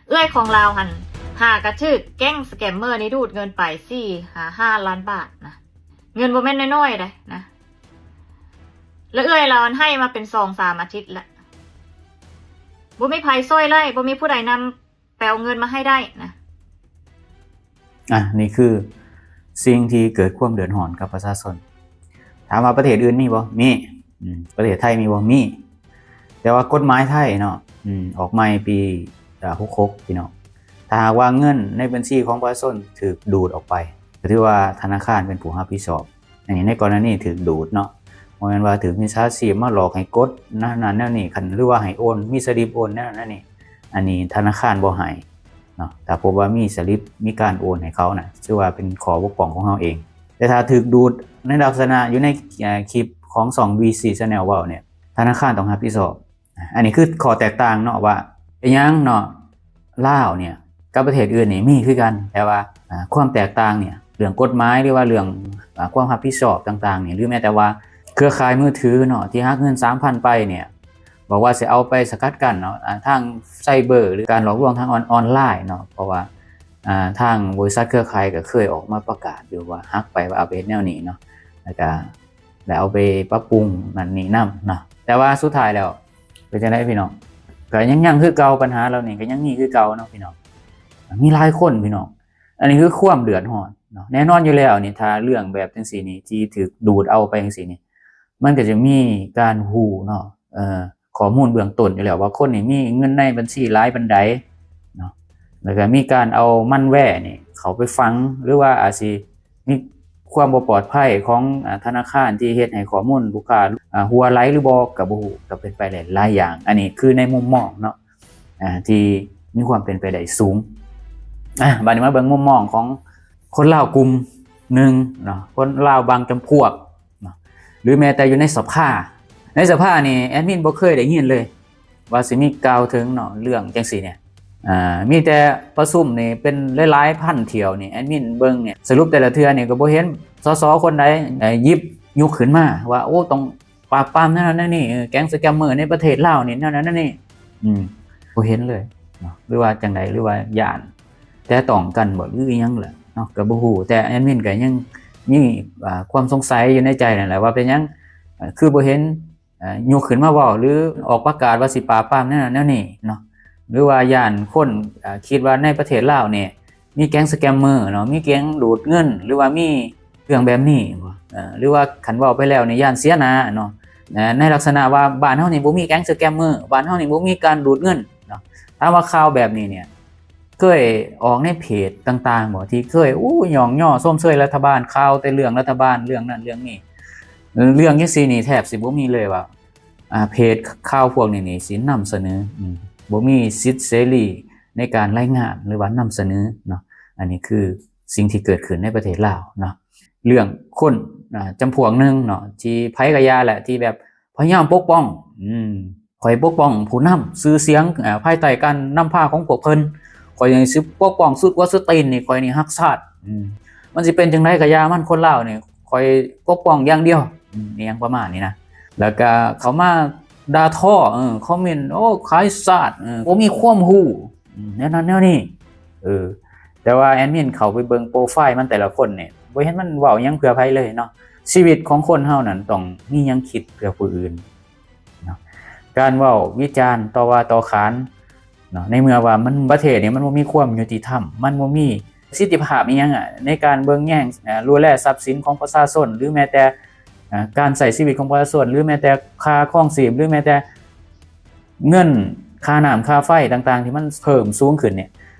ເອື້ອຍຂອງລາວຫັ້ນ ຫາກະຖືກແກ້ງສະແກມເມີນີ້ດູດເງິນໄປສີ່ຫາຫ້າລ້ານບາດນະ. ເງິນບໍ່ແມ່ນນ້ອຍໆໃດນະ. ແລະເອື້ອຍລາວຫັ້ນໃຫ້ມາເປັນສອງສາມອາທິດແລ້ວ. ບໍ່ມີໃຜຊ່ອຍໄດ້, ບໍ່ມີຜູ້ໃດນຳ ໄປເອົາເງິນມາໃຫ້ໄດ້ນະ. ອ່ະ ນີ້ຄືສິ່ງທີ່ເກີດຄວາມເດືອດຮ້ອນກັບປະຊາຊົນ. ຖາມວ່າປະເທດອື່ນມີບໍ່? ມີ. ອືມ ປະເທດໄທມີບໍ່? ມີ. ແຕ່ວ່າກົດໝາຍໄທເນາະ ອືມ ອອກໃໝ່ປີ ເອີ່ ຫົກຫົກ ພີ່ນ້ອງ. ຖ້າຫາກວ່າເງິນໃນບັນຊີຂອງປະຊາຊົນຖືກດູດອອກໄປ ກໍຖືວ່າທະນາຄານເປັນຜູ້ຮັບຜິດຊອບ. ອັນນີ້ໃນກໍລະນີຖືກດູດເນາະ, ບໍ່ແມ່ນວ່າຖືກມິດສາຊີບມາຫຼອກໃຫ້ກົດນັ້ນນັ້ນແນວນີ້ ຄັນ ຫຼືວ່າໃຫ້ໂອນ ມີສະລິບໂອນແນວນັ້ນແນວນີ້ ອັນນີ້ທະນາຄານບໍ່ໃຫ້ເນາະ. ຖ້າພົບວ່າມີສະລິບ ມີການໂອນໃຫ້ເຂົານະ ຖືວ່າເປັນຂໍ້ບົກຜ່ອງຂອງເຮົາເອງ. ແຕ່ຖ້າຖືກດູດໃນລັກສະນະຢູ່ໃນ ເອີ່ ຄລິບຂອງຊ່ອງ ວີຊີ Channel ເວົ້ານີ້ ທະນາຄານຕ້ອງຮັບຜິດຊອບ. ອັນນີ້ຄືຂໍ້ແຕກຕ່າງເນາະ ວ່າເປັນຫຍັງເນາະ ລາວນີ້ກັບປະເທດອື່ນນີ້ມີຄືກັນ, ແຕ່ວ່າ ອາ ຄວາມແຕກຕ່າງນີ້ ເລື່ອງກົດໝາຍ ຫຼືວ່າເລື່ອງ ອາ ຄວາມຮັບຜິດຊອບຕ່າງໆນີ້ ຫຼືແມ້ແຕ່ວ່າເຄືອຂ່າຍມືຖືເນາະ ທີ່ຫັກເງິນສາມພັນໄປນີ້ ບອກວ່າຊິເອົາໄປສະກັດກັ້ນເນາະ ອາ ທາງໄຊເບີ ຫຼືການຫຼອກລວງທາງອອນ ອອນລາຍເນາະ. ເພາະວ່າ ອາ ທາງບໍລິສັດເຄືອຂ່າຍກໍເຄີຍອອກມາປະກາດຢູ່ວ່າຫັກໄປ ວ່າເອົາໄປເຮັດແນວນີ້ເນາະ ແລ້ວກໍ ແລ້ວເອົາໄປປັບປຸງນັ້ນນີ້ນຳເນາະ. ແຕ່ວ່າສຸດທ້າຍແລ້ວເປັນຈັ່ງໃດພີ່ນ້ອງ? ກໍຍັງຍັງຄືເກົ່າ, ບັນຫາເຫຼົ່ານີ້ກໍຍັງມີຄືເກົ່າເນາະພີ່ນ້ອງ, ມີຫຼາຍຄົນພີ່ນ້ອງ. ອັນນີ້ຄືຄວາມເດືອດຮ້ອນເນາະ. ແນ່ນອນຢູ່ແລ້ວນີ້ ຖ້າເລື່ອງແບບຈັ່ງຊີ້ນີ້ ທີ່ຖືກດູດເອົາໄປຈັ່ງຊີ້ນີ້ ມັນກໍຈະມີການຮູ້ເນາະ ເອີ ຂໍ້ມູນເບື້ອງຕົ້ນຢູ່ແລ້ວວ່າຄົນນີ້ມີເງິນໃນບັນຊີຫຼາຍປານໃດເນາະ, ແລ້ວກໍມີການເອົາມັນແວນີ້ເຂົ້າໄປຝັງ ຫຼືວ່າອາດຊິມີຄວາມບໍ່ປອດໄພຂອງ ອາ ທະນາຄານທີ່ເຮັດໃຫ້ຂໍ້ມູນລູກຄ້າ ອາ ຮົ່ວໄຫຼຫຼືບໍ່ກໍບໍ່ຮູ້, ກໍເປັນໄປໄດ້ຫຼາຍຢ່າງ. ອັນນີ້ຄືໃນມຸມມອງເນາະ ອາ ທີ່ມີຄວາມເປັນໄປໄດ້ສູງ. ອາ ບາດນີ້ມາເບິ່ງມຸມມອງຂອງຄົນລາວກຸ່ມໜຶ່ງເນາະ, ຄົນລາວບາງຈຳພວກ ເນາະ ຫຼືແມ້ແຕ່ຢູ່ໃນສະພາ, ໃນສະພານີ້ແອດມິນບໍ່ເຄີຍໄດ້ຍິນເລີຍວ່າຊິມີກ່າວເຖິງເນາະ ເລື່ອງຈັ່ງຊີ້ນີ້. ອາ ມີແຕ່ປະຊຸມນີ້ເປັນຫຼາຍໆພັນຖ້ຽວນີ້ ແອດມິນເບິ່ງນີ້ ສະຫຼຸບແຕ່ລະເທື່ອນີ້ກໍບໍ່ເຫັນ ສສ ຄົນໃດ ເອີ ຫຍິບຍົກຂຶ້ນມາວ່າ ໂອ້ ຕ້ອງປາບປາມແນວນັ້ນແນວນີ້ ເອີ ແກ້ງສະແກມເມີໃນປະເທດລາວນີ້ ແນວນັ້ນແນວນີ້. ອືມ ບໍ່ເຫັນເລີຍເນາະ ຫຼືວ່າຈັ່ງໃດ ຫຼືວ່າຢ້ານ ແຕະຕ້ອງກັນບໍ່ ຫຼືອີ່ຫຍັງລະເນາະ ກໍບໍ່ຮູ້. ແຕ່ແອດມິນກໍຍັງມີ ອ່າ ຄວາມສົງໄສຢູ່ໃນໃຈນັ້ນແຫຼະ ວ່າເປັນຫຍັງ ເອີ ຄືບໍ່ເຫັນ ເອີ ຍົກຂຶ້ນມາເວົ້າ ຫຼືອອກປະກາດວ່າຊິປາບປາມແນວນັ້ນແນວນີ້ເນາະ, ຫຼືວ່າຢ້ານຄົນ ເອີ ຄິດວ່າໃນປະເທດລາວນີ້ມີແກ້ງສະແກມເມີເນາະ, ມີແກ້ງດູດເງິນ ຫຼືວ່າມີເລື່ອງແບບນີ້ບໍ່ ເອີ ຫຼືວ່າຄັນເວົ້າໄປແລ້ວນີ້ຢ້ານເສຍໜ້າເນາະ ໃນລັກສະນະວ່າບ້ານເຮົານີ້ບໍ່ມີແກ້ງສະແກມເມີ, ບ້ານເຮົານີ້ບໍ່ມີການດູດເງິນເນາະ. ຖາມວ່າຂ່າວແບບນີ້ນີ້ ເຄີຍອອກໃນເພຈຕ່າງໆບໍ່ ທີ່ເຄີຍ ໂອ້ ຍ້ອງຍໍຊົມເຊີຍລັດຖະບານ, ຂ່າວແຕ່ເລື່ອງລັດຖະບານ ເລື່ອງນັ້ນເລື່ອງນີ້. ເລື່ອງຈັ່ງຊີ້ນີ້ແທບຊິບໍ່ມີເລີຍວ່າ ອາ ເພຈຂ່າວພວກນີ້ນີ້ຊິນຳສະເໜີ, ອືມ ບໍ່ມີສິດເສລີໃນການລາຍງານ ຫຼືວ່ານຳສະເໜີເນາະ. ອັນນີ້ຄືສິ່ງທີ່ເກີດຂຶ້ນໃນປະເທດລາວເນາະ. ເລື່ອງຄົນ ອາ ຈຳພວກໜຶ່ງເນາະ ທີ່ໃຜກໍຢ່າແຫຼະ ທີ່ແບບພະຍາຍາມປົກປ້ອງ ອືມ ຂ້ອຍປົກປ້ອງຜູ້ນຳຊື່ສຽງ ອາ ພາຍໃຕ້ການນຳພາຂອງພວກເພິ່ນ, ຂ້ອຍຊິປົກປ້ອງສຸດຫົວສຸດຕີນນີ້, ຂ້ອຍນີ້ຮັກຊາດ. ອືມ ມັນຊິເປັນຈັ່ງໃດກໍຢ່າມັນ, ຄົນລາວນີ້ຂ້ອຍປົກປ້ອງຢ່າງດຽວ ອືມ ອີ່ຫຍັງປະມານນີ້ນະ. ແລ້ວກໍເຂົ້າມາດ່າທໍ້ ເອີ ຄອມເມັນ ໂອ້ ຂາຍຊາດ ເອີ ບໍ່ມີຄວາມຮູ້ ອືມ ແນວນັ້ນແນວນີ້ ເອີ. ແຕ່ວ່າແອດມິນເຂົ້າໄປເບິ່ງໂປຣໄຟລ໌ມັນແຕ່ລະຄົນນີ້ ບໍ່ເຫັນມັນເວົ້າຫຍັງເພື່ອໃຜເລີຍເນາະ. ຊີວິດຂອງຄົນເຮົານັ້ນຕ້ອງມີຫຍັງຄິດເພື່ອຜູ້ອື່ນເນາະ, ການເວົ້າວິຈານຕໍ່ວ່າຕໍ່ຂານເນາະ, ໃນເມື່ອວ່າມັນ ປະເທດນີ້ມັນບໍ່ມີຄວາມຍຸຕິທຳ, ມັນບໍ່ມີສິດທິພາບອີ່ຫຍັງ ອາ ໃນການເບິ່ງແຍງ ອາ ດູແລຊັບສິນຂອງປະຊາຊົນ ຫຼືແມ້ແຕ່ ອາ ການໃຊ້ຊີວິດຂອງປະຊາຊົນ ຫຼືແມ້ແຕ່ຄ່າຄອງຊີບ ຫຼືແມ້ແຕ່ເງິນຄ່ານ້ຳຄ່າໄຟຕ່າງໆ ທີ່ມັນເພີ່ມສູງຂຶ້ນນີ້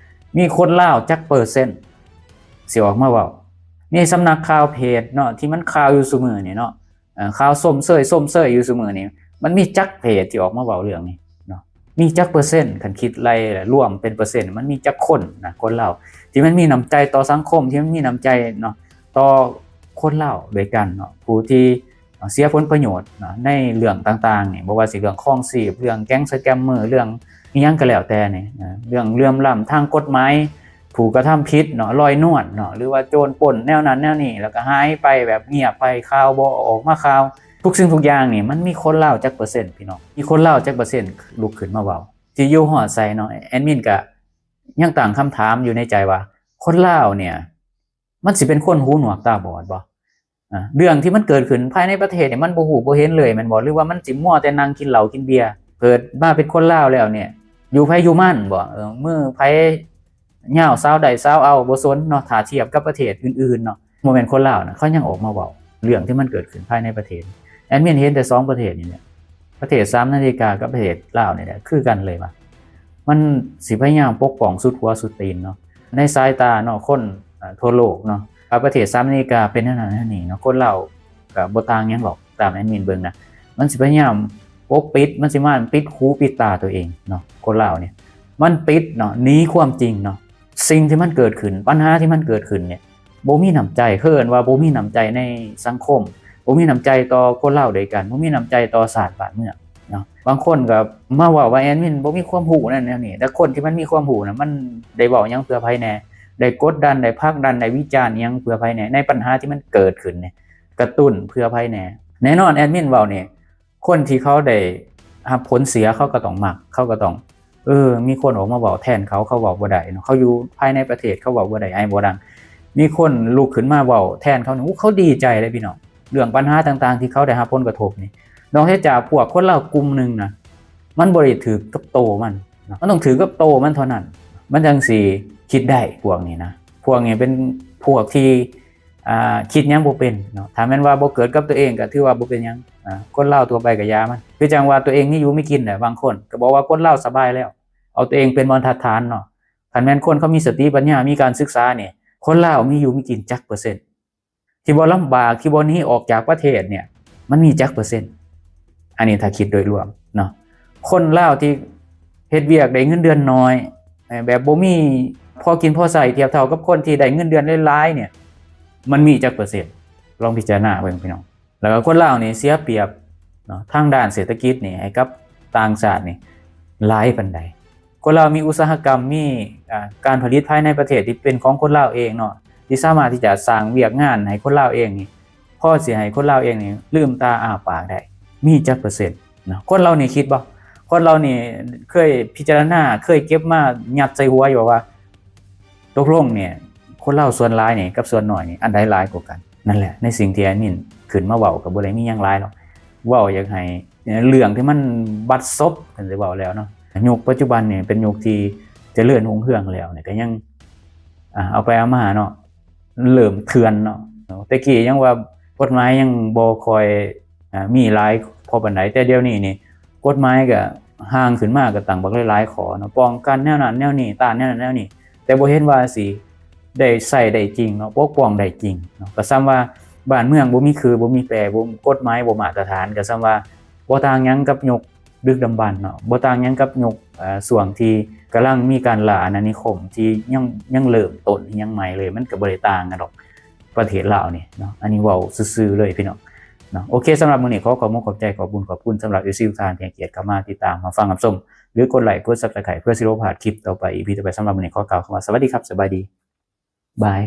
ມີຄົນລາວຈັກເປີເຊັນຊິອອກມາເວົ້າ? ມີສຳນັກຂ່າວເພຈເນາະ ທີ່ມັນຂ່າວຢູ່ຊຸມື້ນີ້ເນາະ ເອີ ຂ່າວຊົມເຊີຍ ຊົມເຊີຍຢູ່ຊຸມື້ນີ້ ມັນມີຈັກເພຈທີ່ອອກມາເວົ້າເລື່ອງນີ້ເນາະ? ມີຈັກເປີເຊັນ? ຄັນຄິດໄລ່ລວມເປັນເປີເຊັນ ມັນມີຈັກຄົນນະ ຄົນລາວ ທີ່ມັນມີນ້ຳໃຈຕໍ່ສັງຄົມ ທີ່ມັນມີນ້ຳໃຈເນາະ ຕໍ່ຄົນລາວດ້ວຍກັນເນາະ ຜູ້ທີ່ ເສຍຜົນປະໂຫຍດເນາະ ໃນເລື່ອງຕ່າງໆນີ້ ບໍ່ວ່າຊິເລື່ອງຄອງຊີບ ເລື່ອງແກ້ງສະແກມເມີ ເລື່ອງອີ່ຫຍັງກໍແລ້ວແຕ່ນີ້ ເລື່ອງເຫຼື່ອມລ້ຳທາງກົດໝາຍ ຜູ້ກະທຳຜິດເນາະ ລອຍນວນເນາະ ຫຼືວ່າໂຈນປົ້ນແນວນັ້ນແນວນີ້ ແລ້ວກໍຫາຍໄປແບບງຽບໄປ ຂ່າວບໍ່ອອກມາຂ່າວ. ທຸກສິ່ງທຸກຢ່າງນີ້ ມັນມີຄົນລາວຈັກເປີເຊັນ ພີ່ນ້ອງ? ມີຄົນລາວຈັກເປີເຊັນລຸກຂຶ້ນມາເວົ້າ? ຊິຢູ່ຮອດໃສເນາະ? ແອດມິນກະ ຍັງຕັ້ງຄຳຖາມຢູ່ໃນໃຈວ່າ ຄົນລາວເນ່ຍ ມັນຊິເປັນຄົນຫູໜວກຕາບອດບໍ່? ອາ ເລື່ອງທີ່ມັນເກີດຂຶ້ນພາຍໃນປະເທດນີ້ ມັນບໍ່ຮູ້ບໍ່ເຫັນເລີຍແມ່ນບໍ່? ຫຼືວ່າມັນຊິມົວແຕ່ນັ່ງກິນເຫຼົ້າກິນເບຍ? ເກີດມາເປັນຄົນລາວແລ້ວເນ່ຍ ຢູ່ໃຜຢູ່ມັນບໍ່? ເອີ ມືໃຜຍາວ ຊາວໄດ້ຊາວເອົາ ບໍ່ສົນເນາະ ຖ້າທຽບກັບປະເທດອື່ນໆເນາະ. ບໍ່ແມ່ນຄົນລາວນະ ເຂົາຍັງອອກມາເວົ້າເລື່ອງທີ່ມັນເກີດຂຶ້ນພາຍໃນປະເທດ. ແອດມິນເຫັນແຕ່ສອງປະເທດນີ້ແຫຼະ ປະເທດສະຫະລັດອາເມລິກາກັບປະເທດລາວນີ້ແຫຼະ ຄືກັນເລີຍວ່າ ມັນຊິພະຍາຍາມປົກປ້ອງສຸດຫົວສຸດຕີນເນາະ ໃນສາຍຕາເນາະ ຄົນ ເອີ ທົ່ວໂລກເນາະ ວ່າປະເທດສະຫະລັດອາເມລິກາເປັນແນວນັ້ນແນວນີ້ເນາະ. ຄົນລາວກໍບໍ່ຕ່າງຫຍັງຫຼອກ ຕາມແອດມິນເບິ່ງນະ ມັນຊິພະຍາຍາມປົກປິດ ມັນຊິມາປິດຫູປິດຕາຕົວເອງເນາະ. ຄົນລາວນີ້ມັນປິດເນາະ ໜີຄວາມຈິງເນາະ. ສິ່ງທີ່ມັນເກີດຂຶ້ນ ບັນຫາທີ່ມັນເກີດຂຶ້ນເນ່ຍ ບໍ່ມີນ້ຳໃຈ ເຂົາເອີ້ນວ່າບໍ່ມີນ້ຳໃຈໃນສັງຄົມ ບໍ່ມີນ້ຳໃຈຕໍ່ຄົນລາວດ້ວຍກັນ ບໍ່ມີນ້ຳໃຈຕໍ່ຊາດບ້ານເມືອງເນາະ. ບາງຄົນກໍມາເວົ້າວ່າແອດມິນບໍ່ມີຄວາມຮູ້ນັ້ນແນວນີ້ ແຕ່ຄົນທີ່ມັນມີຄວາມຮູ້ນະ ມັນໄດ້ເວົ້າຫຍັງເພື່ອໃຜແດ່? ໄດ້ກົດດັນ ໄດ້ຜັກດັນ ໄດ້ວິຈານຫຍັງເພື່ອໃຜແດ່? ໃນບັນຫາທີ່ມັນເກີດຂຶ້ນນີ້ ກະຕຸ້ນເພື່ອໃຜແດ່? ແນ່ນອນແອດມິນເວົ້ານີ້ ຄົນທີ່ເຂົາໄດ້ຮັບຜົນເສຍ ເຂົາກໍຕ້ອງມັກ ເຂົາກໍຕ້ອງ ເອີ ມີຄົນອອກມາເວົ້າແທນເຂົາ ເຂົາເວົ້າບໍ່ໄດ້ເນາະ ເຂົາຢູ່ພາຍໃນປະເທດ ເຂົາເວົ້າບໍ່ໄດ້ ໄອບໍ່ດັງ ມີຄົນລຸກຂຶ້ນມາເວົ້າແທນເຂົານີ້ ໂອ້ ເຂົາດີໃຈເດ້ພີ່ນ້ອງ. ເລື່ອງບັນຫາຕ່າງໆທີ່ເຂົາໄດ້ຮັບຜົນກະທົບນີ້ ນອກເສຍຈາກພວກຄົນລາວກຸ່ມໜຶ່ງນະ ມັນບໍ່ໄດ້ຖືກກັບໂຕມັນເນາະ ມັນຕ້ອງຖືກກັບໂຕມັນເທົ່ານັ້ນ ມັນຈັ່ງຊິຄິດໄດ້. ພວກນີ້ນະ ພວກນີ້ເປັນພວກທີ່ ອ່າ ຄິດຫຍັງບໍ່ເປັນເນາະ. ຖ້າແມ່ນວ່າບໍ່ເກີດກັບຕົວເອງກໍຖືວ່າບໍ່ເປັນຫຍັງ ອ່າ ຄົນລາວທົ່ວໄປກໍຢ່າມັນ. ຄືຈັ່ງວ່າຕົວເອງມີຢູ່ມີກິນແຫຼະ ບາງຄົນກໍບອກວ່າຄົນລາວສະບາຍແລ້ວ ເອົາຕົວເອງເປັນບັນທັດຖານເນາະ. ຄັນແມ່ນຄົນເຂົາມີສະຕິປັນຍາ ມີການສຶກສານີ້ ຄົນລາວມີຢູ່ມີກິນຈັກເປີເຊັນ? ທີ່ບໍ່ລຳບາກ ທີ່ບໍ່ໜີອອກຈາກປະເທດເນ່ຍ ມັນມີຈັກເປີເຊັນ? ອັນນີ້ຖ້າຄິດໂດຍລວມເນາະ ຄົນລາວທີ່ເຮັດວຽກໄດ້ເງິນເດືອນໜ້ອຍ ແບບບໍ່ມີພໍກິນພໍໃຊ້ ທຽບເທົ່າກັບຄົນທີ່ໄດ້ເງິນເດືອນຫຼາຍໆເນ່ຍ ມັນມີຈັກເປີເຊັນ? ລອງພິຈາລະນາເບິ່ງພີ່ນ້ອງ. ແລ້ວກໍຄົນລາວນີ້ເສຍປຽບເນາະ ທາງດ້ານເສດຖະກິດນີ້ໃຫ້ກັບຕ່າງຊາດນີ້ຫຼາຍປານໃດ? ຄົນລາວມີອຸດສາຫະກຳ ມີ ອ່າ ການຜະລິດພາຍໃນປະເທດທີ່ເປັນຂອງຄົນລາວເອງເນາະ ທີ່ສາມາດທີ່ຈະສ້າງວຽກງານໃຫ້ຄົນລາວເອງນີ້ ພໍຊິໃຫ້ຄົນລາວເອງນີ້ລືມຕາອ້າປາກໄດ້ ມີຈັກເປີເຊັນເນາະ? ຄົນເຮົານີ້ຄິດບໍ່? ຄົນເຮົານີ້ເຄີຍພິຈາລະນາ ເຄີຍເກັບມາຍັດໃສ່ຫົວຢູ່ບໍ່ວ່າ ຕົກລົງນີ້ ຄົນລາວສ່ວນຫຼາຍນີ້ກັບສ່ວນໜ້ອຍນີ້ ອັນໃດຫຼາຍກວ່າກັນ? ນັ້ນແຫຼະ ໃນສິ່ງທີ່ແອດມິນຂຶ້ນມາເວົ້າ ກໍບໍ່ໄດ້ມີຫຍັງຫຼາຍດອກ ເວົ້າຢາກໃຫ້ ເລື່ອງທີ່ມັນບັດສົບ ຄັນຊິເວົ້າແລ້ວເນາະ. ຍຸກປັດຈຸບັນນີ້ເປັນຍຸກທີ່ຈະເລີນຮຸ່ງເຮືອງແລ້ວນີ້ ກໍຍັງ ອ່າ ເອົາໄປເອົາມາເນາະ ເລີ່ມເຖື່ອນເນາະ. ແຕ່ກີ້ຍັງວ່າກົດໝາຍຍັງບໍ່ຄ່ອຍ ອ່າ ມີຫຼາຍພໍປານໃດ ແຕ່ດຽວນີ້ນີ້ ກົດໝາຍກໍຮ່າງຂຶ້ນມາ ກໍຕັ້ງບັກຫຼາຍໆຂໍ້ເນາະ ປ້ອງກັນແນວນັ້ນແນວນີ້ ຕ້ານແນວນັ້ນແນວນີ້ ແຕ່ບໍ່ເຫັນວ່າຊິໄດ້ໃຊ້ໄດ້ຈິງເນາະ ປົກປ້ອງໄດ້ຈິງເນາະ. ກໍສ່ຳວ່າບ້ານເມືອງບໍ່ມີຄື ບໍ່ມີແປ ບໍ່ ກົດໝາຍບໍ່ມາດຕະຖານ ກໍສ່ຳວ່າບໍ່ຕ່າງຫຍັງກັບຍຸກດຶກດຳບັນເນາະ ບໍ່ຕ່າງຫຍັງກັບຍຸກ ເອີ ຊ່ວງທີ່ກຳລັງມີການລ່າອານານິຄົມ ທີ່ຍັງ ຍັງເລີ່ມຕົ້ນ ຍັງໃໝ່ເລີຍ ມັນກໍບໍ່ໄດ້ຕ່າງກັນດອກ ປະເທດລາວນີ້ເນາະ. ອັນນີ້ເວົ້າຊື່ໆເລີຍພີ່ນ້ອງເນາະ. ໂອເຄ ສຳລັບມື້ນີ້ ຂໍຂອບມຸກຂອບໃຈ ຂອບບຸນຂອບຄຸນສຳລັບເອັຟຊີທຸກທ່ານທີ່ໃຫ້ກຽດເຂົ້າມາຕິດຕາມ ມາຟັງຮັບຊົມ ຫຼື ກົດໄລ ກົດ Subscribe ເພື່ອຊິບໍ່ພາດຄລິບຕໍ່ໄປ ອີ ອີ ອີ ຕໍ່ໄປ. ສຳລັບມື້ນີ້ຂໍກ່າວຄຳວ່າ ສະຫວັດດີຄັບ ສະບາຍດີ ບາຍ.